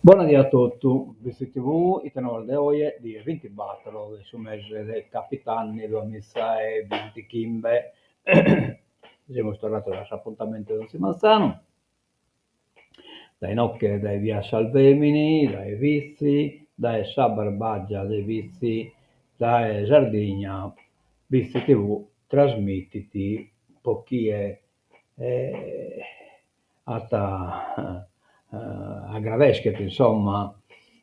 Bona die a totu, Bitzi TV, ite novas de oje, die bintibator de su mese de capitanni duamiza e bintichimbe. Semus torrados a s'apuntamentu de 'onzi manzanu, dae inoche dae via Salvemini, dae Vitzi, dae sa Barbagia de Vitzi, dae Sardigna, Bitzi TV trasmitit po chie at agradeschet insomma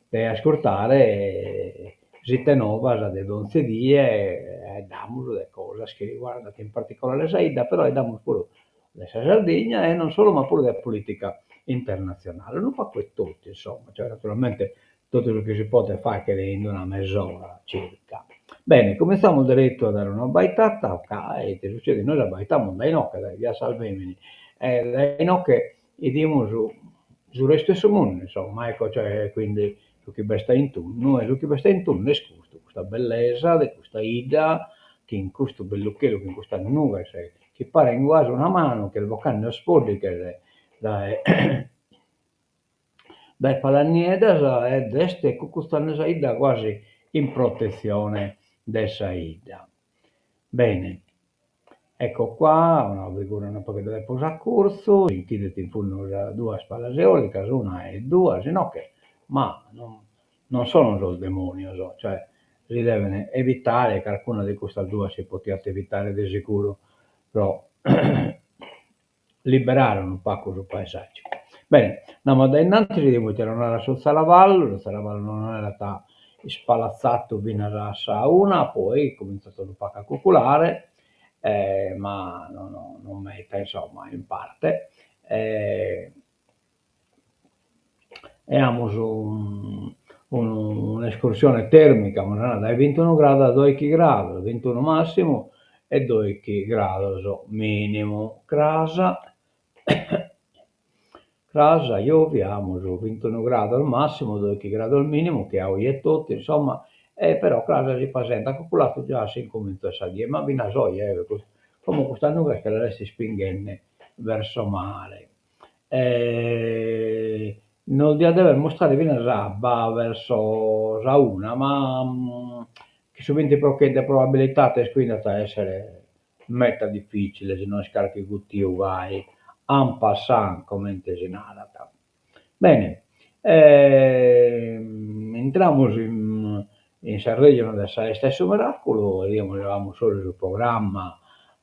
de ascurtare s'ite novas de donzi die e damus de cosas chi riguardant in particolare sa 'idda, però 'eddamus puru de sa Sardigna e non solu ma puru de politica internatzionale, unu pagu 'e totu insomma, cioè naturalmente totu su chi si podet faghere in una mesora circa. Bene, cumintzamus deretu a dare una abbaitata ca ite sucedit, nois abbaitamus dae inoche, dae via Salvemini, e dae inoche 'idimus su restu 'e su mundu, insomma, ecco, cioè, quindi su chi b'est a intunnu, e su chi b'est a intunnu est custu, custa bellesa de custa 'idda, chin custu bellu chelu, chin custas nughes chi paren guasi una manu chi est bocande sos poddighes dae dae palas nieddas ed est cucutzande sa 'idda guasi in protetzione de sa 'idda. Bene, ecco qua una figura unu pagheddu de prus a curtzu, si nch'idet in fundu sas duas palas eolicas, una e duas inoche, ma non sono sos demonios, cioè si deven evitare, carcuna de custas duas si potiat evitare de seguru pro liberare unu pagu su paesàgiu. Bene, andamus a dae innantis, devimus torrare a su Zaravallu, su Zaravallu non erat ispalatzadu finas a sa una, poi cumintzat unu pagu a cuculare, ma no non meda, insomma, in parte, e amus un'escursione termica, amus a narrer, dae bintunu grados a doighi grados, bintunu massimu e doighi grados minimu. Cras cras giòvia amus bintunu grados massimu, doighi grados minimu, che a oje etotu, insomma, e però cras si pasentat cuculatu già a s'incumintzu 'e sa die, ma finas oje, como custas nughes che las est ispinghende verso mare E nos diat dever mustrare finas abba verso sa una, ma chin su binti pro chentu de probabilitates quindi at a essere meta dificile si no est carchi guttiu gai en passant comente si narat. Bene, intramus in in s'arrejonu de sa 'esta 'e su miraculu e amus solu su programma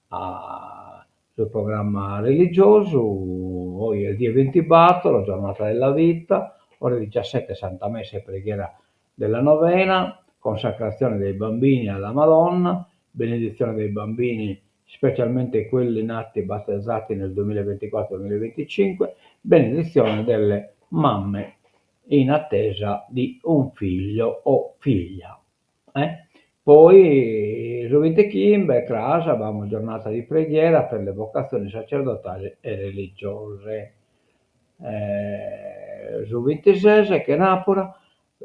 a Su programma religiosu, oi est die bintibator, giornata della vita, ore diciassette Santa Messa e preghiera della novena, consacrazione dei bambini alla Madonna, benedizione dei bambini, specialmente quelli nati e battezzati nel duemilaventiquattro duemilaventicinque, benedizione delle mamme in attesa di un figlio o figlia. Eh? Poi su bintichimbe, cras, b'amus giornata di preghiera per le vocazioni sacerdotali e religiose. Su bintises, chenàpura,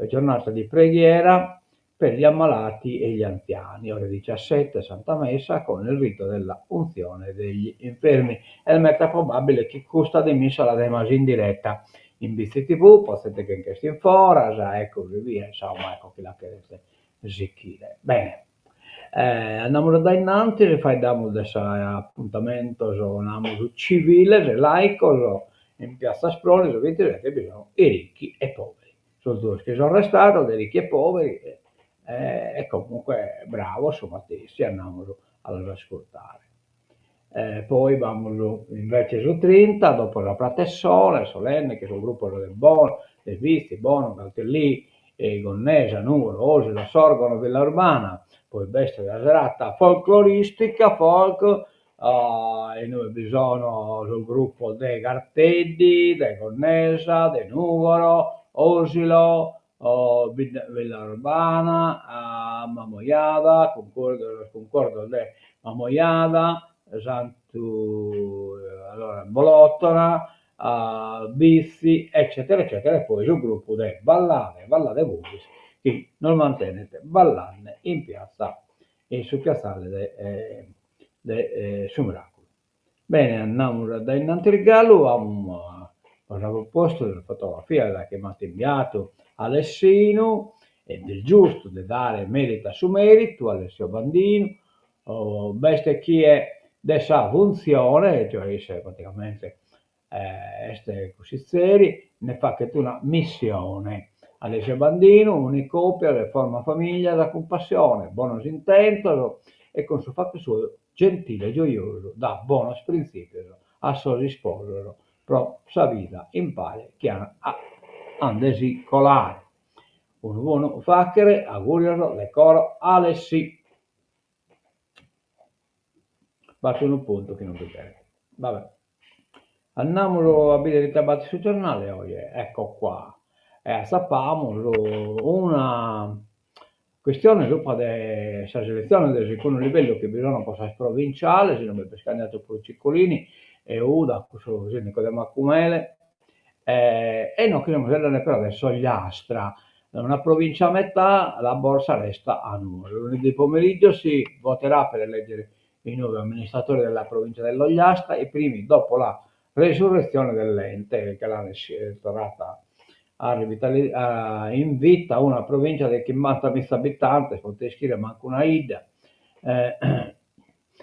giornata di preghiera per gli ammalati e gli anziani, ore diciassette, Santa Messa con il rito della unzione degli infermi. Est meta probabile chi custa de missa la demas in diretta in Bitzi TV, po zente chi nch'est in foras e così via, insomma, ecco chi la cheret sichire. Bene, andamus a dae innantis, faeddamus de sos apuntamentos, namus, civiles e laicos in Piazza Asproni su bintisete bi sono i ricchi e poveri, sos duos chi sun restados de ricchi e poveri e comunque bravos su matessi, andamus a los ascurtare. Poi b'amus invece su trinta, dopo sa pratessone solenne chin sos grupos de Bono, de Vitzi, Bono, Galtellì, Gonnesa, Nugoro, Osilo, Sorgono, Villaurbana, poi b'est sa serata folcloristica, folk, inue bi sono sos grupos de Garteddi, de Gonnesa, de Nugoro, Osilo, Villaurbana, Mamoiada, cuncordos cuncordos de Mamoiada, Santu allora Bolotona, Bitzi eccetera eccetera e poi su gruppu de Ballade Ballade Bois chi nos mantenet ballande in piazza in su piazzale de. de su miràculu. Bene, andamus a dae innantis galu, bos apo postu sas fotografias chi m'at imbiadu Alessinu, e est giustu de dare meritu a su meritu, Alessio Bandinu, b'est chie de sa funtzione, cioè isse praticamente est cussizeri, nde faghet una missione. Alessio Bandinu unit còpias e format famìlias cun passione, bonos intentos e cun su fatu suo gentile e gioiosu dat bonos printzìpios a sos isposos pro sa vida impare chi an a nde si colare. Unu bonu fàghere, augùrios de coro Alessì. B'at unu puntu chi non bi cheret. Va bè. Andamus a bìdere ite b'at in su giornale oje. Ecco qua. E atzapamus una chistione subra de sas eletziones de segundu livellu chi bi sono pro sas provinciales, inue b'est candidadu puru Ciccolini e Uda, cussu sindicu de Macumele, e no chi semus faeddende però de s'Ogliastra, una provincia a metà, la borsa resta a Nuoro. Lunedì pomeriggio si voterà per eleggere i nuovi amministratori della provincia dell'Ogliastra, i primi dopo la resurrezione dell'ente, che l'ant torrata a rivitalizzare in vita una provincia de chimbantamitza abitantes, podet ischire mancu una 'idda,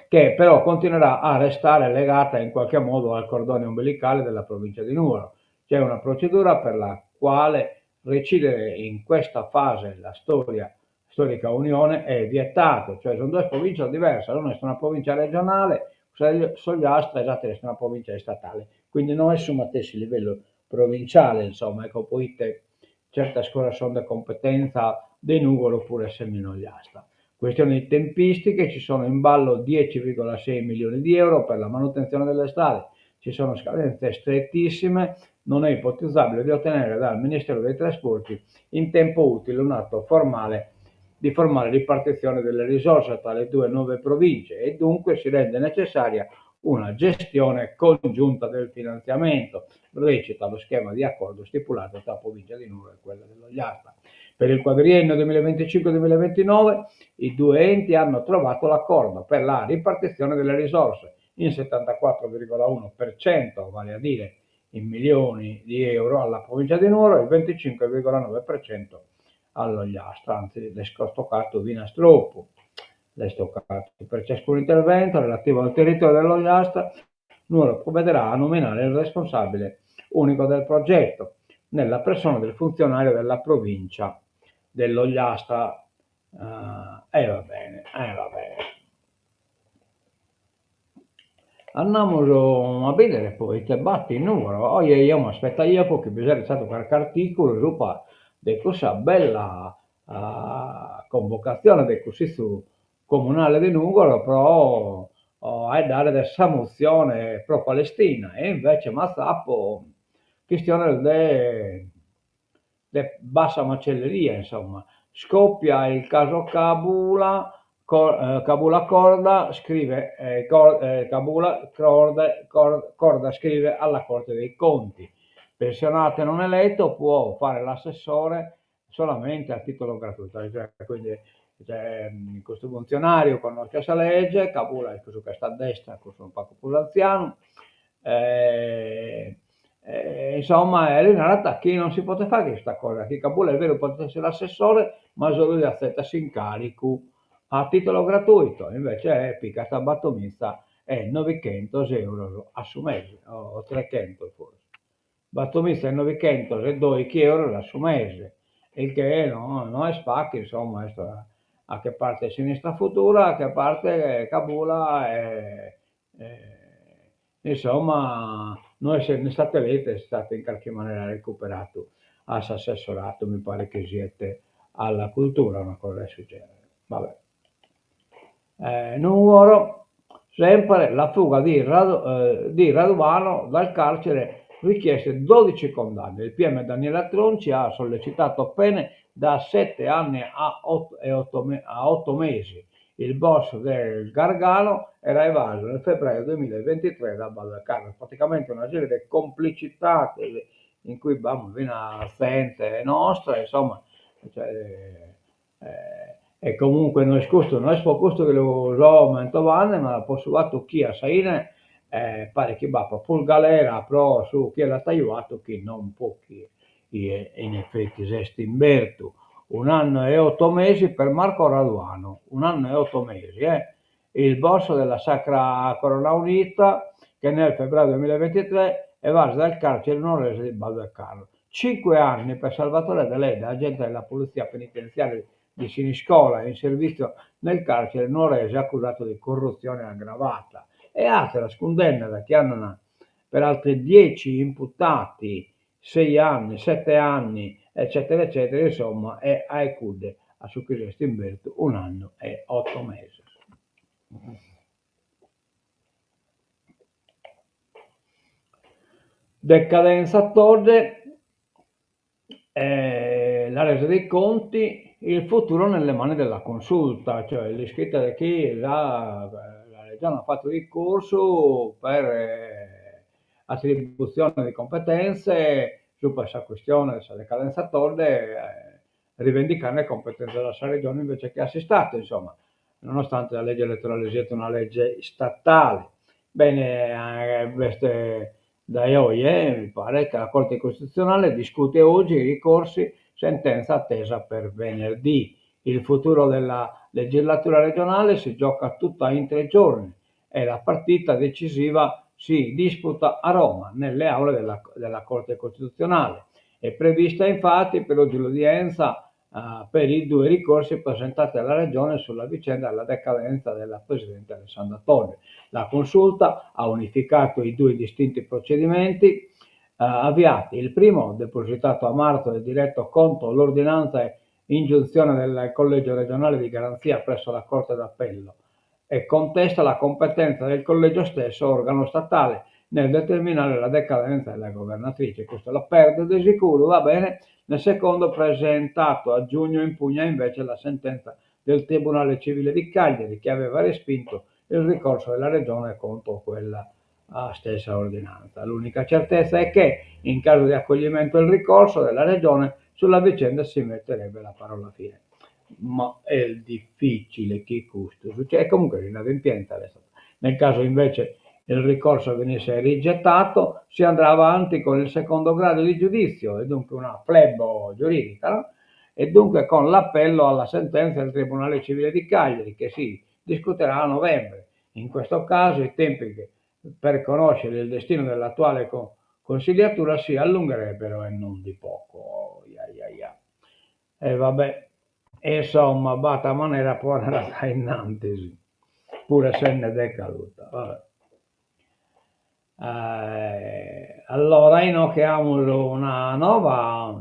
che però continuerà a restare legata in qualche modo al cordone ombelicale della provincia di Nuoro. C'è una procedura per la quale recidere in questa fase la storia storica unione è vietato, cioè sunt duas provincias diversas, una est una provincia regionale, s'Ogliastra e s'atera est una provincia istatale, quindi no est su matessi livellu provinciale, insomma, ecco poite certas cosas sunt de competenza de Nugoro puru essende in Ogliastra. Questioni di tempistiche, ci sono in ballo 10,6 milioni di euro per la manutenzione delle strade, ci sono scadenze strettissime, non è ipotizzabile di ottenere dal Ministero dei Trasporti in tempo utile un atto formale di formale ripartizione delle risorse tra le due nuove province e dunque si rende necessaria una gestione congiunta del finanziamento, recita lo schema di accordo stipulato tra Provincia di Nuoro e quella dell'Ogliastra. Per il quadriennio 2025-2029 i due enti hanno trovato l'accordo per la ripartizione delle risorse in 74,1%, vale a dire in milioni di euro alla provincia di Nuoro e il 25,9% all'Ogliastra, anzi l'est tocatu finas tropu, l'est tocatu. Per ciascun intervento relativo al territorio dell'Ogliastra, Nuoro provvederà a nominare il responsabile unico del progetto, nella persona del funzionario della provincia dell'Ogliastra. E va bene, e va bene. Andamus a bìdere poi ite b'at in Nùgoro. Oje eo m'aspetaia chi bi esseret istadu carchi artìculu subra de cussa bella convocatzione de Cussìgiu Comunale de Nùgoro pro faeddare de sa motzione pro Palestina e invece m'atzapo chistiones de de bassa macelleria insomma, scoppia il caso Cabula, Cabula Corda scrive Cabula Corda scrive alla Corte dei Conti, pensionato e non eletto può fare l'assessore solamente a titolo gratuito, cioè quindi custu funtzionariu connoschet sa lege, Cabula est cussu chi est a destra, cussu unu pagu prus antzianu Insomma, li narat chi non si podet fagher custa cosa, chi Cabula est beru podet esser assessore, ma solu si atzetat s'incaricu a titolo gratuito, invece pigat batomitza e novichentos euros a su mese, o trechentos forsis, batomitza e novichentos e doichi euros a su mese, il che no no est pagu, insomma, est a che parte Sinistra Futura, a che parte Cabula e Insomma, no est istadu eletu, est istadu in carchi manera recuperadu a s'assessoratu, mi paret chi siet alla cultura, una cosa de su genere. Va bè. Nùgoro, sempre la fuga di di Raduano dal carcere richieste 12 condanne. Il PM Daniela Tronci ha sollecitato pene da 7 anni a 8 mesi Il boss del Gargano era evaso nel febbraio duemilaeventitré da Vallecarlo, praticamente una serie de complicidades in cui b'amus finas zente nostra, insomma, cioè. E comunque no est custu, no est po custu chi lu so mentovande, ma po su fatu chi a sa 'ine paret chi b'apat prus galera pro su chie l'at ajuatu chi non po chie in effetti s'est imbertu. Un'annu e otto mesi per Marco Raduano, un'annu e otto mesi eh, il boss della Sacra Corona Unita che nel febbraio 2023 evase dal carcere nuorese di Baldo 5 anni per Salvatore Deledda, agente della polizia penitenziaria di Siniscola in servizio nel carcere nuorese accusato di corruzione aggravata. E àteras cundennas chi andant per altri 10 imputati, sei anni, sette anni, eccetera eccetera, insomma, e a cudde a su chi s'est imbertu un'annu e oto meses. Decadenza Todde, la resa dei conti, il futuro nelle mani della consulta, cioè l'iscrita de chi la Regione at fatu ricorsu per atributzione de competenze subra sa questione de sa decadenza Todde rivendicande competenze a sa Regione invece che a s'Istatu, insomma, nonostante sa legge elettorale siat una legge istatale. Bene, b'est dae oje, mi paret, la Corte Costituzionale discute oggi i ricorsi, sentenza attesa per venerdì. Il futuro della legislatura regionale si gioca tutta in tre giorni e la partita decisiva si disputa a Roma, nelle aule della, della Corte Costituzionale. È prevista infatti per oggi l'udienza per i due ricorsi presentati alla Regione sulla vicenda della decadenza della Presidente Alessandra Todde. La Consulta ha unificato i due distinti procedimenti avviati. Il primo, depositato a marzo e diretto contro l'ordinanza ingiunzione del Collegio regionale di garanzia presso la Corte d'appello e contesta la competenza del collegio stesso, organo statale, nel determinare la decadenza della governatrice. Questo la perde di sicuro, va bene. Nel secondo, presentato a giugno, impugna invece la sentenza del Tribunale Civile di Cagliari che aveva respinto il ricorso della Regione contro quella stessa ordinanza. L'unica certezza è che, in caso di accoglimento del ricorso della Regione, sulla vicenda si metterebbe la parola fine. Ma è difficile chi custu succeda, e comunque l'inadempienza adesso. Nel caso invece il ricorso venisse rigettato, si andrà avanti con il secondo grado di giudizio e dunque una flebo giuridica, no? E dunque con l'appello alla sentenza del Tribunale Civile di Cagliari che si discuterà a novembre. In questo caso i tempi per conoscere il destino dell'attuale consigliatura si allungherebbero e non di poco. Ia, ia, ia. E vabbè, insomma, b'at manera pro andare a innantis, pure sende decaduta. Vabbè. Allora inoghe amus una nova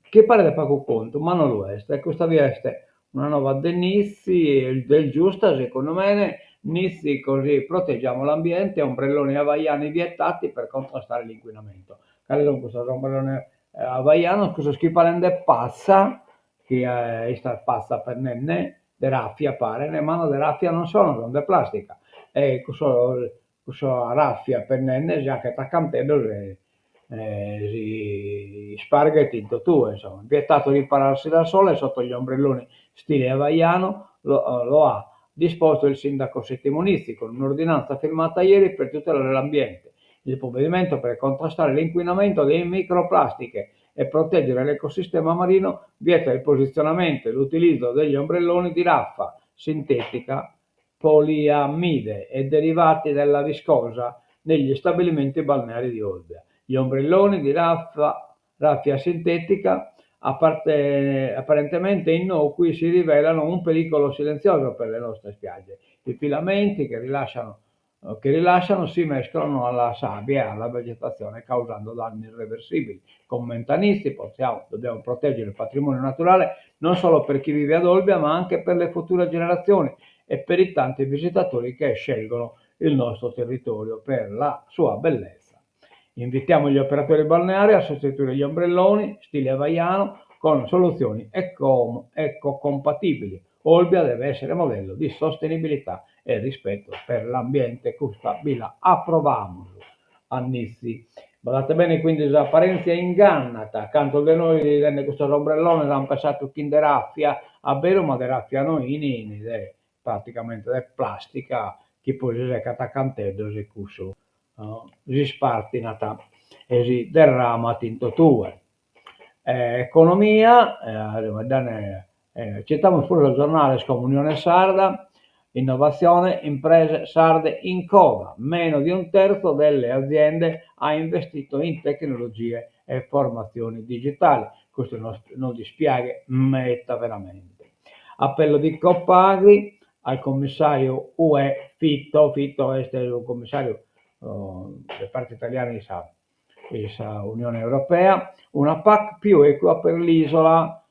chi paret de pagu contu, ma no lu est, e custa bia est una nova de Nizzi, e giusta segundu mene, Nizzi così proteggiamo l'ambiente, ombrelloni hawaiani vietati per contrastare l'inquinamento. Cale sun custos ombrellones hawaianos? Cussos chi paren de pazza, chi istat pazza pennende, de raffia paren, ma no de raffia non sono, sun de plastica, e cussos Cussa raffia pennende si 'achet a canteddos e si isparghet in totue, insomma. Vietato ripararsi dal sole sotto gli ombrelloni stile hawaiano, lo lo ha disposto il sindaco Settimo Nizzi con un'ordinanza firmata ieri per tutelare l'ambiente. Il provvedimento per contrastare l'inquinamento delle microplastiche e proteggere l'ecosistema marino vieta il posizionamento e l'utilizzo degli ombrelloni di raffa sintetica poliammide e derivati della viscosa negli stabilimenti balneari di Olbia. Gli ombrelloni di raffa, raffia sintetica aparte, apparentemente innocui si rivelano un pericolo silenzioso per le nostre spiagge. I filamenti che rilasciano, che rilasciano si mescolano alla sabbia e alla vegetazione causando danni irreversibili. Commenta Nizzi, possiamo, dobbiamo proteggere il patrimonio naturale non solo per chi vive ad Olbia ma anche per le future generazioni e per i tanti visitatori che scelgono il nostro territorio per la sua bellezza. Invitiamo gli operatori balneari a sostituire gli ombrelloni stile hawaiano con soluzioni eco, ecocompatibili. Olbia deve essere modello di sostenibilità e rispetto per l'ambiente. Custa bi la aprovamus a Nizzi. Badate bene quindi s'aparèntzia ingannat, cantos de nois bidende custos ombrellones ant pensadu chi int de ràfia, a beru ma de ràfia no int, int de praticamente de plàstica chi poi si secat a canteddos e cussu s'ispartinat e si derramat in totue. Economia, citamus puru sos giornales como Unione Sarda, Innovazione, imprese sarde in coda, meno di un terzo delle aziende ha investito in tecnologie e formazioni digitali, custu nos dispiaghet meda veramente. Appello di Copagri al commissario UE Fitto, Fitto est su commissariu de parte italiana in sa in sa Unione Europea, una Pac più equa per l'isola.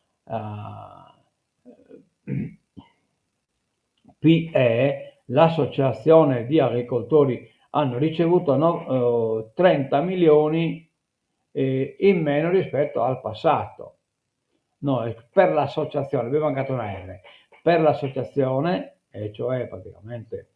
PE, l'associazione di agricoltori hanno ricevuto no, 30 milioni in meno rispetto al passato. No, per l'associazione, bi est mancata una R, per l'associazione, e cioè praticamente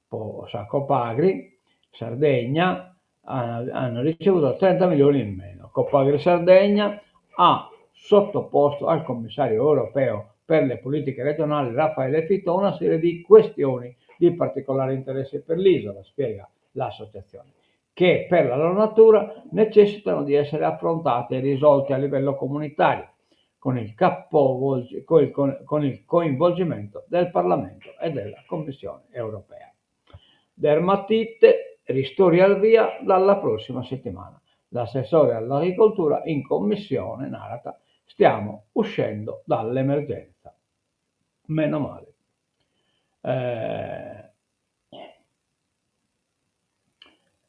po sa Copagri Sardegna, hanno ricevuto 30 milioni in meno. Copagri Sardegna ha sottoposto al commissario europeo per le politiche regionali Raffaele Fitto una serie di questioni di particolare interesse per l'isola, spiega l'associazione, che per la loro natura necessitano di essere affrontate e risolte a livello comunitario, con il, con, con il coinvolgimento del Parlamento e della Commissione europea. Dermatite, ristori al via dalla prossima settimana. L'assessore all'agricoltura in commissione narat stiamo uscendo dall'emergenza. Meno male. Eh,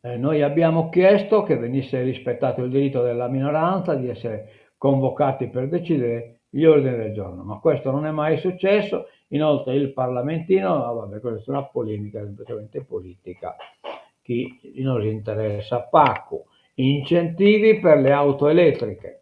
eh, noi abbiamo chiesto che venisse rispettato il diritto della minoranza di essere convocati per decidere gli ordini del giorno, ma questo non è mai successo. Inoltre il parlamentino, no, vabbè, questa è una polemica semplicemente politica, chi nos interessa pagu. Incentivi per le auto elettriche.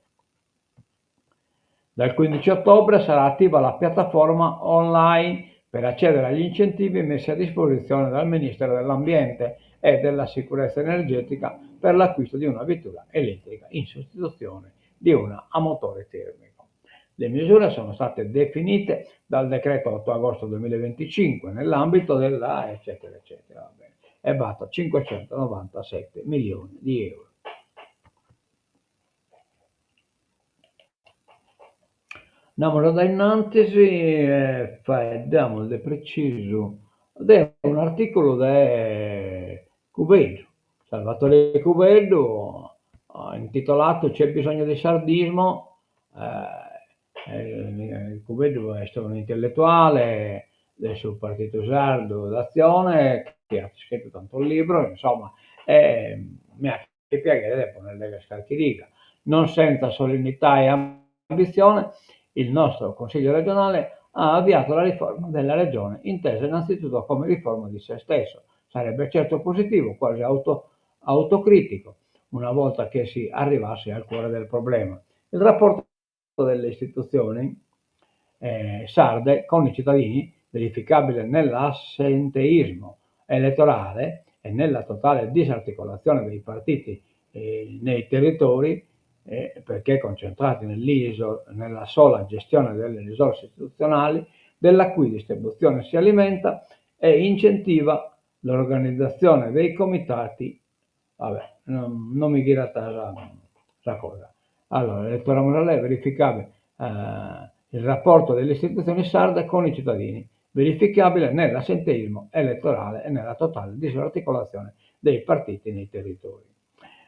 Dal 15 ottobre sarà attiva la piattaforma online per accedere agli incentivi messi a disposizione dal Ministero dell'Ambiente e della Sicurezza Energetica per l'acquisto di una vettura elettrica in sostituzione di una a motore termico. Le misure sono state definite dal decreto 8 agosto 2025 nell'ambito della eccetera eccetera. Va bene. E basta 597 milioni di euro. Andamus a dae innantis e faeddamus de precisu de un'artìculu de Cubeddu, Salvatore Cubeddu, intitolatu C'è bisogno di sardismo, Cubeddu est un'intelletuale de su Partitu Sardu d'Atzione chi at iscritu tantos libros, insomma, e mi at piaghere de ponner legher carchi riga. Non senza solennità e ambizione, il nostro Consiglio regionale ha avviato la riforma della Regione, intesa innanzitutto come riforma di se stesso. Sarebbe certo positivo, quasi auto, autocritico, una volta che si arrivasse al cuore del problema. Il rapporto delle istituzioni eh, sarde con i cittadini, verificabile nell'assenteismo elettorale e nella totale disarticolazione dei partiti eh, nei territori, eh, perché concentrati nella sola gestione delle risorse istituzionali, della cui distribuzione si alimenta e incentiva l'organizzazione dei comitati Vabbè, non, non mi ghirat sa, sa cosa. Allora, torramus a lei, verificabile eh, il rapporto delle istituzioni sarde con i cittadini, verificabile nell'assenteismo elettorale e nella totale disarticolazione dei partiti nei territori.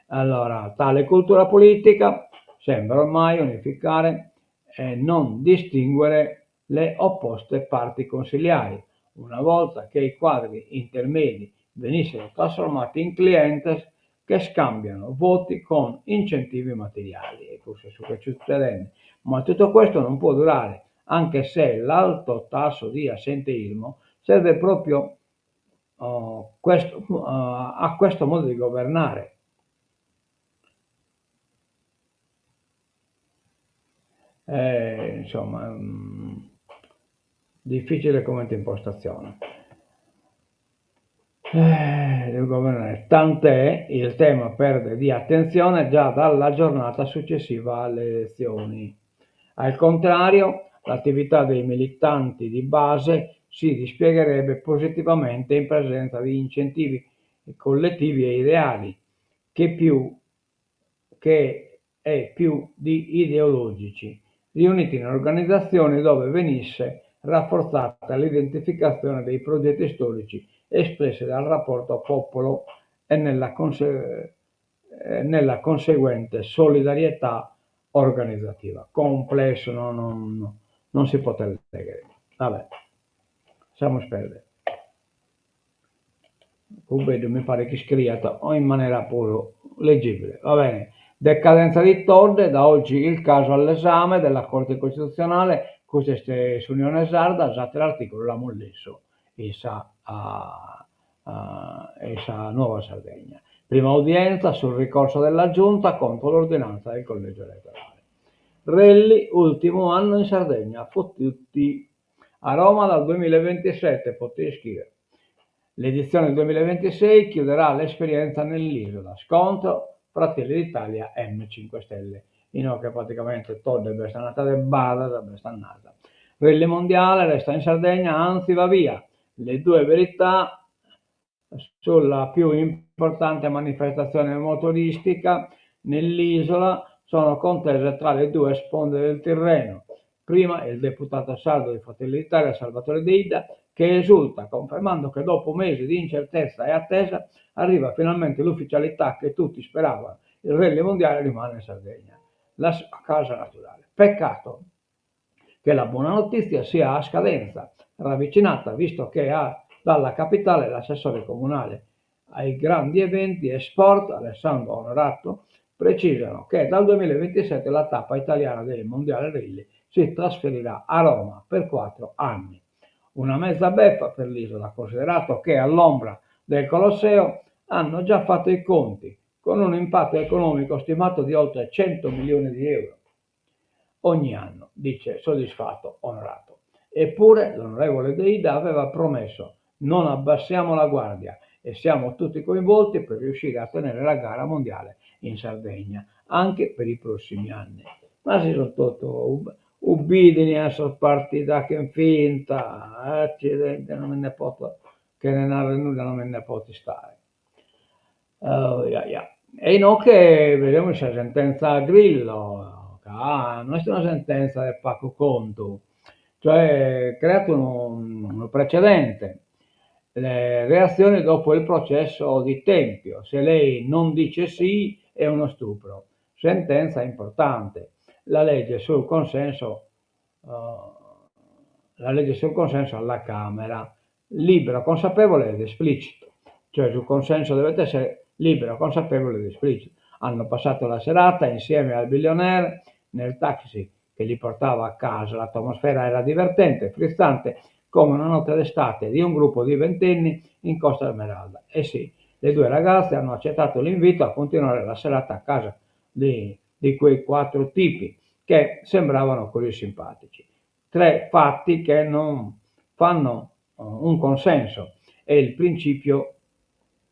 Allora, tale cultura politica sembra ormai unificare e non distinguere le opposte parti consiliari, una volta che i quadri intermedi venissero trasformati in clientes che scambiano voti con incentivi materiali. E questo è su che succedende. Ma tutto questo non può durare, anche se l'alto tasso di assenteismo serve proprio uh, questo, uh, a questo modo di governare. Eh, insomma, mm, difficile come impostazione. Tant'è, il tema perde di attenzione già dalla giornata successiva alle elezioni. Al contrario, l'attività dei militanti di base si dispiegherebbe positivamente in presenza di incentivi collettivi e ideali, che più che e più di ideologici, riuniti in organizzazioni dove venisse rafforzata l'identificazione dei progetti storici espressi dal rapporto popolo e nella nella conseguente solidarietà organizzativa. Complesso, no no non si potet leghere. Vabbè, lassamus perdere. Cubeddu mi paret chi iscriat o in manera puru leggibile. Va bene. Decadenza di Todde, da oggi il caso all'esame della Corte Costituzionale, custa est s'Unione Sarda, s'atteru articulu l'amus lessu in sa in sa Nuova Sardegna. Prima udienza sul ricorso della Giunta contro l'ordinanza del collegio elettorale. Rally, ultimo anno in Sardegna, fottuti. A Roma dal 2027, potete iscrivere. L'edizione 2026 chiuderà l'esperienza nell'isola. Scontro Fratelli d'Italia M5 Stelle. Inoghe praticamente Todde b'est andata de badas, b'est andata. Rally mondiale resta in Sardegna, anzi va via. Le due verità sulla più importante manifestazione motoristica nell'isola sono contese tra le due sponde del Tirreno. Prima il deputato sardo di Fratelli d'Italia Salvatore Deidda che esulta confermando che dopo mesi di incertezza e attesa arriva finalmente l'ufficialità che tutti speravano, il rally mondiale rimane in Sardegna, la sua casa naturale. Peccato che la buona notizia sia a scadenza ravvicinata, visto che a, dalla capitale l'assessore comunale ai grandi eventi e sport Alessandro Onorato precisano che dal 2027 la tappa italiana del Mondiale Rally si trasferirà a Roma per 4 anni. Una mezza beffa per l'isola, considerato che all'ombra del Colosseo hanno già fatto i conti con un impatto economico stimato di oltre 100 milioni di euro ogni anno, dice soddisfatto Onorato. Eppure l'onorevole Deidda aveva promesso non abbassiamo la guardia e siamo tutti coinvolti per riuscire a tenere la gara mondiale in Sardegna anche per i prossimi anni. Ma si sono totu ubbidini a sos partidos faghen finta, accidenti, non mi nde poto, chene narrer nudda non mi nde poto istare. Ja ja. E inoghe bidemus sa sentenza Grillo, ca no est una sentenza de pagu contu, cioè creat unu unu precedente, le reazioni dopo il processo di Tempio, se lei non dice sì è uno stupro, sentenza importante, la legge sul consenso la legge sul consenso alla Camera, libero, consapevole ed esplicito, cioè sul consenso deve essere libero, consapevole ed esplicito. Hanno passato la serata insieme al billionaire nel taxi che li portava a casa, l'atmosfera era divertente, frizzante, come una notte d'estate di un gruppo di ventenni in Costa Smeralda. E sì, le due ragazze hanno accettato l'invito a continuare la serata a casa di, di quei quattro tipi che sembravano così simpatici. Tre fatti che non fanno eh, un consenso. È il principio,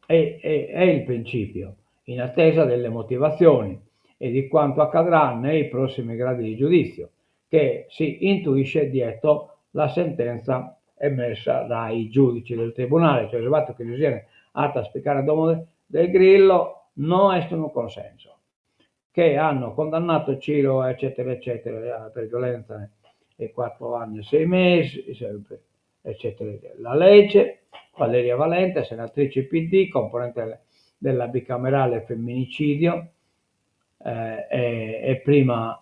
è, è, è il principio, in attesa delle motivazioni e di quanto accadrà nei prossimi gradi di giudizio, che si intuisce dietro la sentenza emessa dai giudici del tribunale, cioè il fatto che si siano ata a spiccare a domo del Grillo no est unu consenso, che hanno condannato Ciro eccetera eccetera per violenza e 4 anni e 6 mesi, eccetera eccetera. La legge, Valeria Valente, senatrice PD, componente della bicamerale femminicidio, eh, e, e prima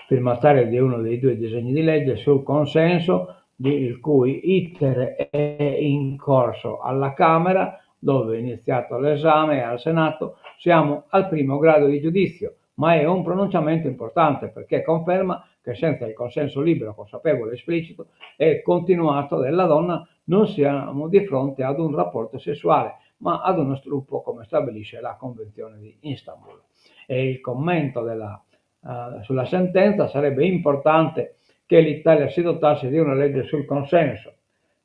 firmataria di uno dei due disegni di legge sul consenso, di, il cui iter è in corso alla Camera, dove è iniziato l'esame, e al Senato, siamo al primo grado di giudizio, ma è un pronunciamento importante perché conferma che senza il consenso libero, consapevole, esplicito e continuato della donna non siamo di fronte ad un rapporto sessuale, ma ad uno stupro come stabilisce la Convenzione di Istanbul. E il commento della, uh, sulla sentenza sarebbe importante che l'Italia si dotasse di una legge sul consenso.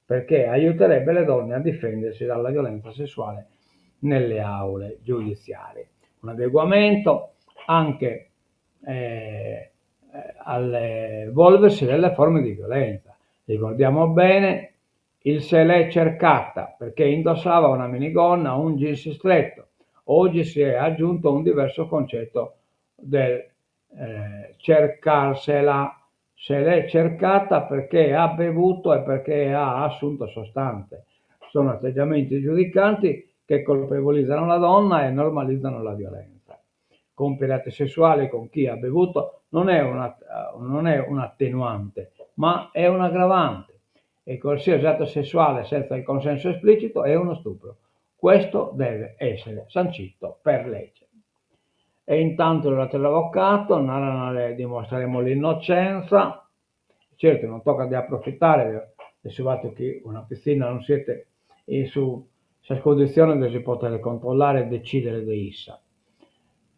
perché aiuterebbe le donne a difendersi dalla violenza sessuale nelle aule giudiziarie. Un adeguamento anche eh, all'evolversi delle forme di violenza. Ricordiamo bene il se l'è cercata perché indossava una minigonna o un jeans stretto. Oggi si è aggiunto un diverso concetto del eh, cercarsela. Se l'è cercata perché ha bevuto e perché ha assunto sostanze. Sono atteggiamenti giudicanti che colpevolizzano la donna e normalizzano la violenza. Compiere atti sessuali con chi ha bevuto non è, una, non è un attenuante, ma è un aggravante e qualsiasi atto sessuale senza il consenso esplicito è uno stupro. Questo deve essere sancito per legge. E intanto l'avvocato narana dimostreremo l'innocenza. Certo, non tocca di approfittare de su fattu chi una pitzinna non siet in su sas conditziones de si poter controllare e decidere de issa.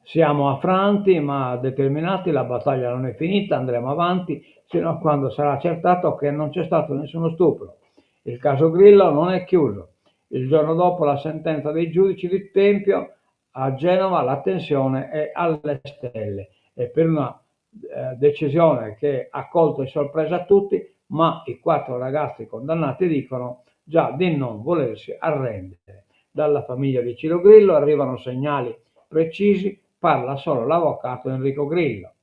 Siamo affranti ma determinati, la battaglia non è finita, andremo avanti sino a quando sarà accertato che non c'è stato nessuno stupro. Il caso Grillo non è chiuso. Il giorno dopo la sentenza dei giudici di Tempio a Genova la tensione è alle stelle e per una eh, decisione che ha colto di sorpresa tutti, ma i quattro ragazzi condannati dicono già di non volersi arrendere. Dalla famiglia di Ciro Grillo arrivano segnali precisi, parla solo l'avvocato Enrico Grillo,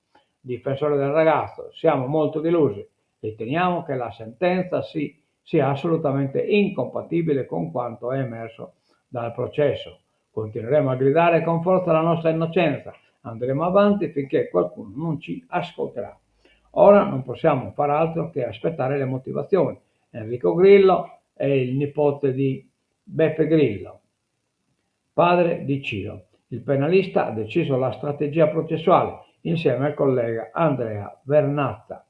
difensore del ragazzo. Siamo molto delusi, riteniamo che la sentenza si, sia assolutamente incompatibile con quanto è emerso dal processo. Continueremo a gridare con forza la nostra innocenza, andremo avanti finché qualcuno non ci ascolterà. Ora non possiamo far altro che aspettare le motivazioni. Enrico Grillo è il nipote di Beppe Grillo, padre di Ciro. Il penalista ha deciso la strategia processuale insieme al collega Andrea Vernazza.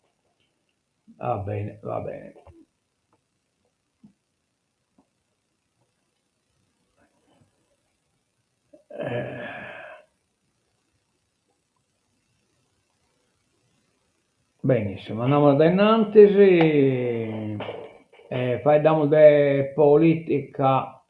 Va bene, va bene. Eh. Benissimo, andiamo dae innantis e faeddamus de politica,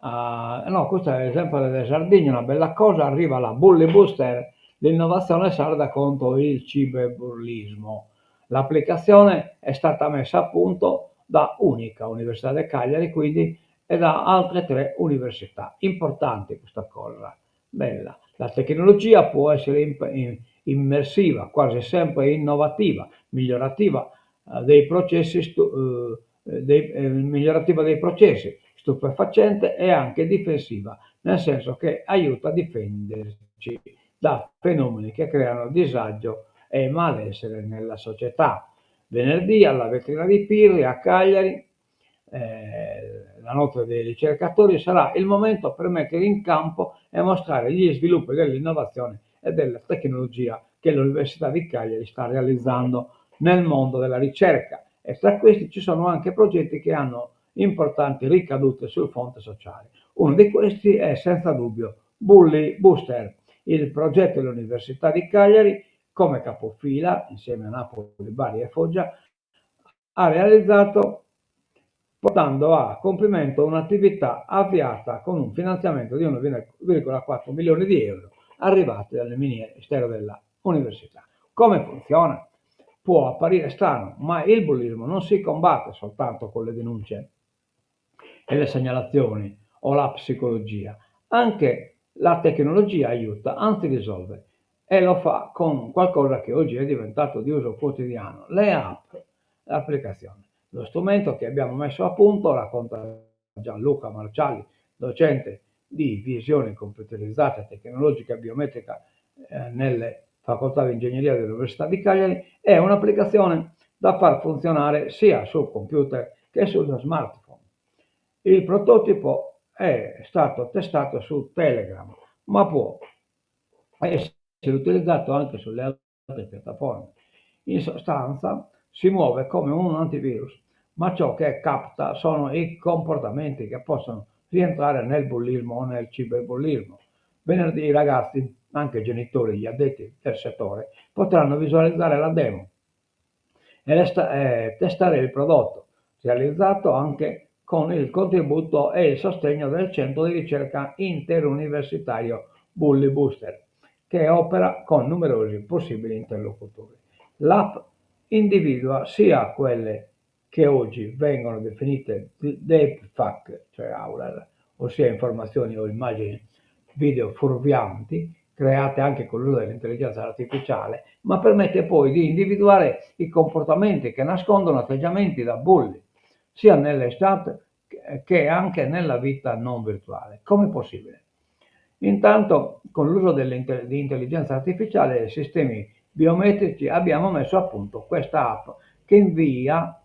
no custa est sempre de Sardigna, una bella cosa, arriva la Bully Booster, l'innovazione sarda contro il ciberbullismo. L'applicazione è stata messa a punto da Unica, Università de Cagliari, quindi, e da altre tre università. Importante custa cosa, bella. La tecnologia può essere immersiva, quasi sempre innovativa, migliorativa dei processi, dei, migliorativa dei processi, stupefacente e anche difensiva, nel senso che aiuta a difenderci da fenomeni che creano disagio e malessere nella società. Venerdì alla vetrina di Pirri a Cagliari, eh, la notte dei ricercatori, sarà il momento per mettere in campo e mostrare gli sviluppi dell'innovazione e della tecnologia che l'Università di Cagliari sta realizzando nel mondo della ricerca e tra questi ci sono anche progetti che hanno importanti ricadute sul fronte sociale. Uno di questi è senza dubbio Bully Booster, il progetto dell'Università di Cagliari come capofila, insieme a Napoli, Bari e Foggia, ha realizzato portando a compimento un'attività avviata con un finanziamento di 1,4 milioni di euro arrivati dal Ministero della Università. Come funziona? Può apparire strano, ma il bullismo non si combatte soltanto con le denunce e le segnalazioni o la psicologia. Anche la tecnologia aiuta, anzi risolve, e lo fa con qualcosa che oggi è diventato di uso quotidiano, le app, l'applicazione. Lo strumento che abbiamo messo a punto, racconta Gianluca Marciali, docente di visione computerizzata tecnologica e biometrica eh, nelle facoltà di ingegneria dell'Università di Cagliari, è un'applicazione da far funzionare sia sul computer che sullo smartphone. Il prototipo è stato testato su Telegram, ma può essere utilizzato anche sulle altre piattaforme. In sostanza si muove come un antivirus, ma ciò che capta sono i comportamenti che possono rientrare nel bullismo o nel ciberbullismo. Venerdì i ragazzi, anche i genitori, gli addetti del settore, potranno visualizzare la demo e testare il prodotto. realizzato anche con il contributo e il sostegno del Centro di ricerca interuniversitario Bully Buster, che opera con numerosi possibili interlocutori. L'app individua sia quelle che oggi vengono definite deepfake, cioè ossia informazioni o immagini video fuorvianti, create anche con l'uso dell'intelligenza artificiale, ma permette poi di individuare i comportamenti che nascondono atteggiamenti da bulli, sia nelle chat che anche nella vita non virtuale. Come è possibile? Intanto, con l'uso di intelligenza artificiale e sistemi biometrici abbiamo messo a punto questa app che invia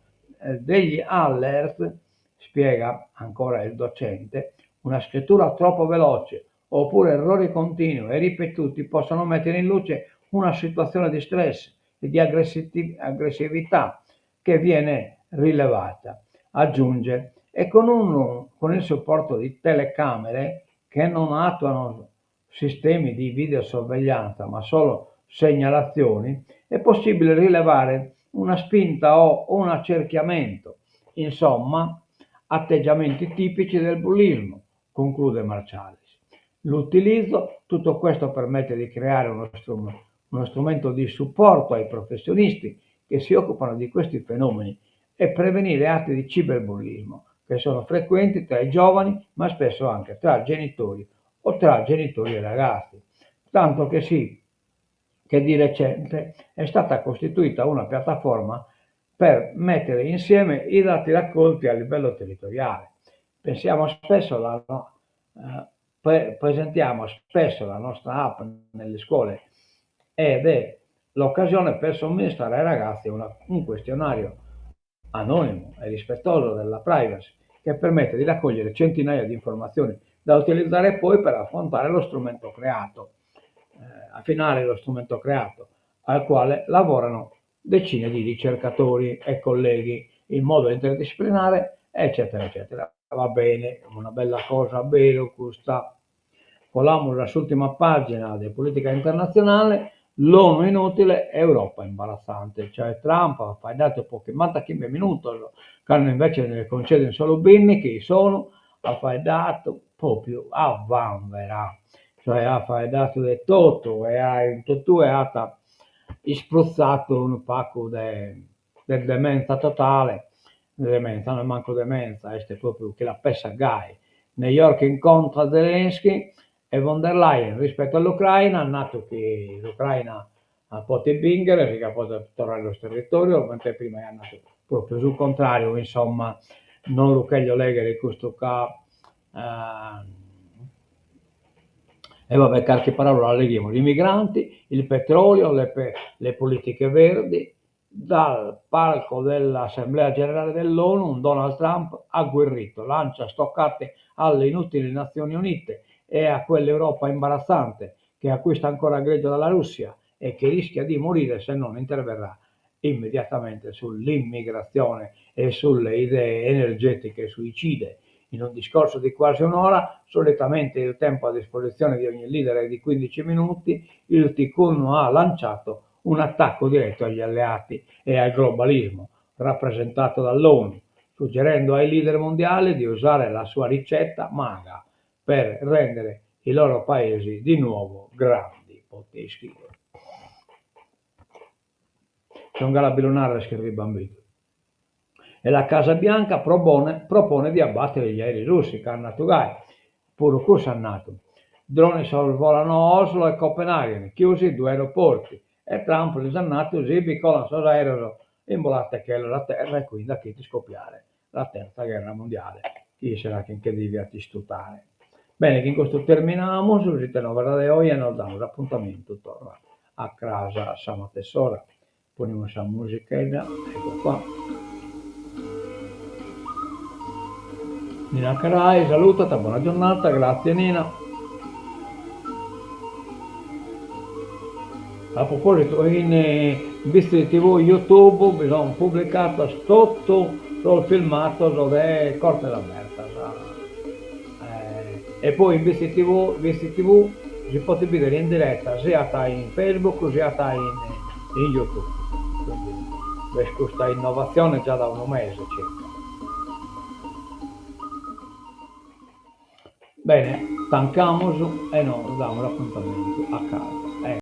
degli alert, spiega ancora il docente, una scrittura troppo veloce oppure errori continui e ripetuti possono mettere in luce una situazione di stress e di aggressività che viene rilevata. Aggiunge, e con, un, con il supporto di telecamere che non attuano sistemi di videosorveglianza ma solo segnalazioni, è possibile rilevare una spinta o un accerchiamento, insomma atteggiamenti tipici del bullismo, conclude Marcialis. L'utilizzo, tutto questo permette di creare uno, strum- uno strumento di supporto ai professionisti che si occupano di questi fenomeni e prevenire atti di ciberbullismo che sono frequenti tra i giovani, ma spesso anche tra genitori o tra genitori e ragazzi. Tanto che sì, che di recente è stata costituita una piattaforma per mettere insieme i dati raccolti a livello territoriale. Pensiamo spesso la, eh, pre- presentiamo spesso la nostra app nelle scuole ed è l'occasione per somministrare ai ragazzi una, un questionario anonimo e rispettoso della privacy che permette di raccogliere centinaia di informazioni da utilizzare poi per affrontare lo strumento creato, eh, affinare lo strumento creato, al quale lavorano decine di ricercatori e colleghi in modo interdisciplinare, eccetera, eccetera. Va bene, una bella cosa, beru custa. Colamus a s'ùrtima pàgina de polìtica internatzionale, l'ONU inùtile, Europa imbaratzante, cioè Trump at faeddadu po chimbantachimbe minutos, cando invece nde cuncedin solu bindighi, s'ONU at faeddadu pròpiu a vanvera, cioè at faeddadu de totu e in totue at isprutzadu unu pagu de de demenza totale, de demenza, no est mancu demenza, est propriu chi la pessat gai. New York incontra Zelensky e von der Leyen rispetto all'Ucraina, at natu chi s'Ucraina potet bìnchere, si ca potet torrare sos territorios, mentre prima aiat natu propriu su contrariu, insomma non lu cherjo lèghere custu ca E va bè, carchi paràula la leghimus. I migranti, il petrolio, le le politiche verdi, dal palco dell'Assemblea Generale dell'ONU Donald Trump agguerrito lancia stoccate alle inutili Nazioni Unite e a quell'Europa imbarazzante che acquista ancora greggio dalla Russia e che rischia di morire se non interverrà immediatamente sull'immigrazione e sulle idee energetiche suicide. In un discorso di quasi un'ora, solitamente il tempo a disposizione di ogni leader è di 15 minuti, il tycoon ha lanciato un attacco diretto agli alleati e al globalismo rappresentato dall'ONU, suggerendo ai leader mondiali di usare la sua ricetta MAGA per rendere i loro paesi di nuovo grandi poteri. Sono galu a bi lu narrer chi ribambidu. E la Casa Bianca propone, propone di abbattere gli aerei russi, ca at natu gai, puru cussu at natu. Droni sorvolano Oslo e Copenaghen, chiusi due aeroporti, e Trump lis at natu si bi colan sos aereos imbolate·chelos a terra e quindi at chertu iscopiare la terza gherra mondiale, chi isse chi nche deviat istutare. Bene, chin custu terminamus s'ite novas de oje e nos damus apuntamentu torra a cras a sa matess'ora. Ponimus sa musichedda, ecco qua. Nina Carai salutat, bona giornata, grazie Nina. A propositu, in Bisti TV YouTube bi son publicados totu sos filmados de Cortes Abertas e poi in Bisti TV Bisti TV si potet bidere in diretta siat in Facebook siat in in YouTube, quindi b'est custa innovatzione già da unu mese circa. Bene, tancamus e nos damus apuntamentu a cras.